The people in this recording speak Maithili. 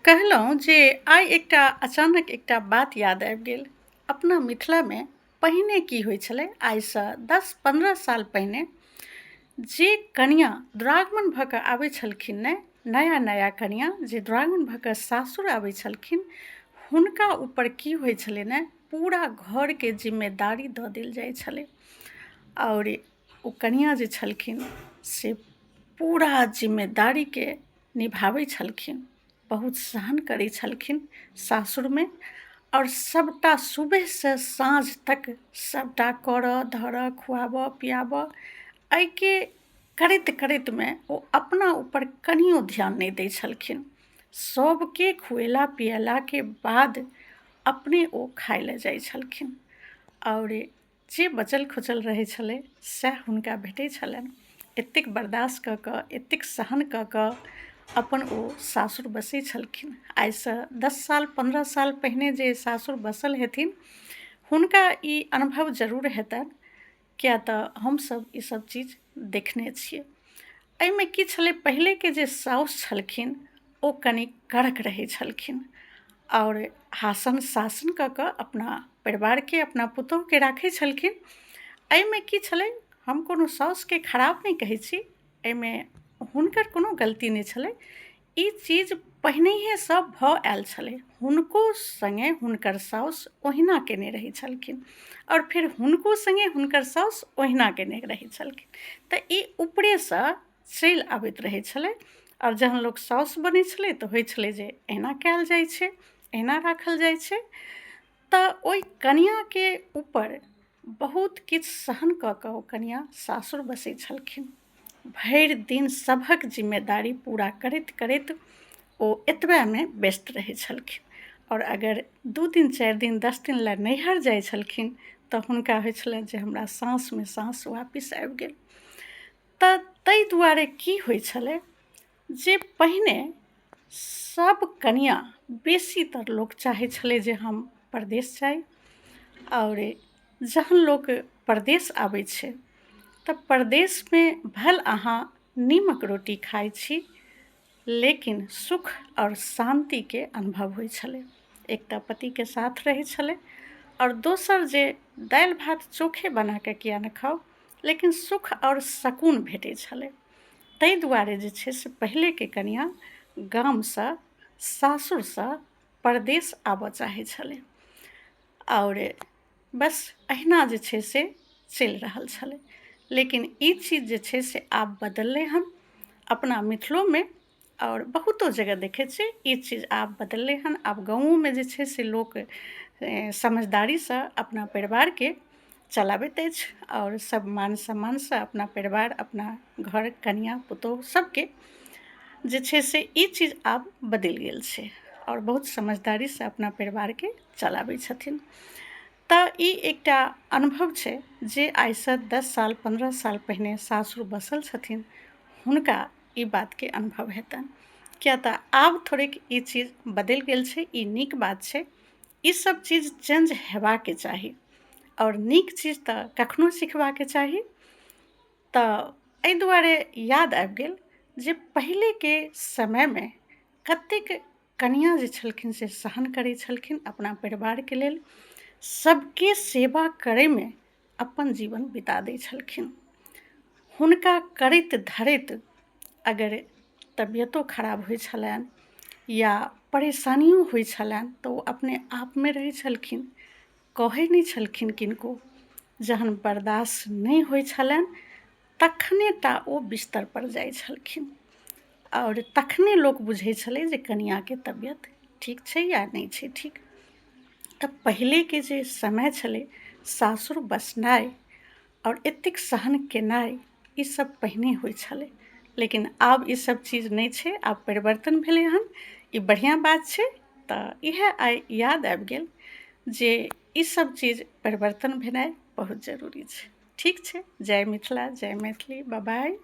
कहलहुँ जे आइ एकटा अचानक एकटा बात याद आबि गेल। अपना मिथिलामे पहिने की होइ छलै, आइसँ 10-15 साल पहिने जे कनिआँ दुरागमन भऽ कऽ आबै छलखिन ने, नया नया कनिआँ जे दुरागमन भऽ कऽ सासुर आबै छलखिन, हुनका ऊपर की होइ छलै ने, पूरा घरके जिम्मेदारी दऽ देल जाइ छलै। आओर ओ कनिआँ जे छलखिन से पूरा जिम्मेदारीके निभाबै छलखिन, बहुत सहन करै छलखिन सासुरमे। आओर सभटा सुबहसँ साँझ तक सभटा करऽ धरऽ, खुआबऽ पियाबऽ, एहिके करैत करैतमे ओ अपना ऊपर कनियो ध्यान नहि दै छलखिन। सभके खुएला पिएलाके बाद अपने ओ खाइ लए जाइ छलखिन। आओर जे बचल खुचल रहै छलै सएह हुनका भेटै छलनि। एतेक बर्दाश्त कऽ कऽ, एतेक सहन कऽ कऽ अपन ओ सासुर बसै छलखिन। आइसँ 10 साल 15 साल पहिने जे सासुर बसल हेथिन हुनका ई अनुभव जरूर हेतनि, किए तऽ हमसभ ईसभ चीज देखने छियै। एहिमे की छलै, पहिलेके जे साउस छलखिन ओ कनि कड़क रहै छलखिन आओर हासन शासन कऽ कऽ अपना परिवारके, अपना पुतोहुके राखै छलखिन। एहिमे की छलै, हम कोनो साउसके खराब नहि कहै छी, एहिमे हुनकर कोनो गलती नहि छलै। ई चीज पहिनहिएसँ भऽ आयल छलै, हुनको सङ्गे हुनकर साउस ओहिना कयने रहै छलखिन आओर फेर हुनको सङ्गे हुनकर साउस ओहिना कयने रहै छलखिन। तऽ ई ऊपरेसँ चलि आबैत रहै छलै। आओर जहन लोक साउस बनै छलै तऽ होइ छलै जे एना कयल जाइ छै, एना राखल जाइ छै। तऽ ओहि कनिआँके ऊपर बहुत किछु सहन कऽ कऽ ओ कनिआँ सासुर बसै छलखिन। भरि दिन सभक जिम्मेदारी पूरा करैत करैत ओ एतबेमे व्यस्त रहै छलखिन। आओर अगर 2 दिन 4 दिन 10 दिन लए नैहर जाइ छलखिन तऽ हुनका होइ छलनि जे हमरा साँसमे साँस वापिस आबि गेल। तऽ ताहि दुआरे की होइ छलै जे पहिने सब कनिआँ बेसीतर लोक चाहै छलै जे हम परदेश जाइ। आओर जहन लोक परदेश आबै छै तऽ परदेशमे भल अहाँ नीमक रोटी खाइ छी, लेकिन सुख आओर शान्तिके अनुभव होइ छलै। एकटा पतिके साथ रहै छलै आओर दोसर जे दालि भात चोखे बनाकऽ किया नहि खाउ, लेकिन सुख आओर सकून भेटै छलै। ताहि दुआरे जे छै से पहिलेके कनिआँ गामसँ सासुरसँ परदेश आबऽ चाहै छलै। आओर बस अहिना जे छै से चलि रहल छलै। लेकिन ई चीज जे छै से आब बदललै हन अपना मिथिलोमे, आओर बहुतो जगह देखै छियै ई चीज आब बदललै हन। आब गाँवोमे जे छै से लोक समझदारीसँ अपना परिवारके चलाबैत अछि आओर सब मान सम्मानसँ अपना परिवार, अपना घर, कनिआँ, पुतोहु सबके जे छै से ई चीज आब बदलि गेल छै आओर बहुत समझदारीसँ अपना परिवारके चलाबै छथिन। तऽ ई एकटा अनुभव छै जे आइसँ 10 साल 15 साल पहिने सासुर बसल छथिन हुनका ई बातके अनुभव हेतनि, किया तऽ आब थोड़ेक ई चीज बदलि गेल छै। ई नीक बात छै, ई सब चीज चेंज हेबाके चाही आओर नीक चीज तऽ कखनो सिखबाके चाही। तऽ एहि दुआरे याद आबि गेल जे पहिलेके समयमे कतेक कनिआँ जे छलखिन से सहन करै छलखिन अपना परिवारके लेल, सबके सेवा करैमे अपन जीवन बिता दै छलखिन। हुनका करैत धरैत अगर तबियतो खराब होइ छलनि या परेशानियो होइ छलनि तऽ ओ अपने आपमे रहै छलखिन, कहै नहि छलखिन किनको। जहन बर्दाश्त नहि होइ छलनि तखने टा ओ बिस्तर पर जाइ छलखिन आओर तखने लोक बुझै छलै जे कनिआँके तबियत ठीक छै या नहि छै ठीक। तऽ पहिलेके जे समय छलै सासुर बसनाइ आओर एतेक सहन केनाइ ई सब पहिने होइ छलै, लेकिन आब ई सब चीज नहि छै, आब परिवर्तन भेलै हन, ई बढ़िआँ बात छै। तऽ इएह आइ याद आबि गेल जे ई सब चीज परिवर्तन भेनाइ बहुत जरूरी छै। ठीक छै, जय मिथिला, जय मैथिली, बाय बाय।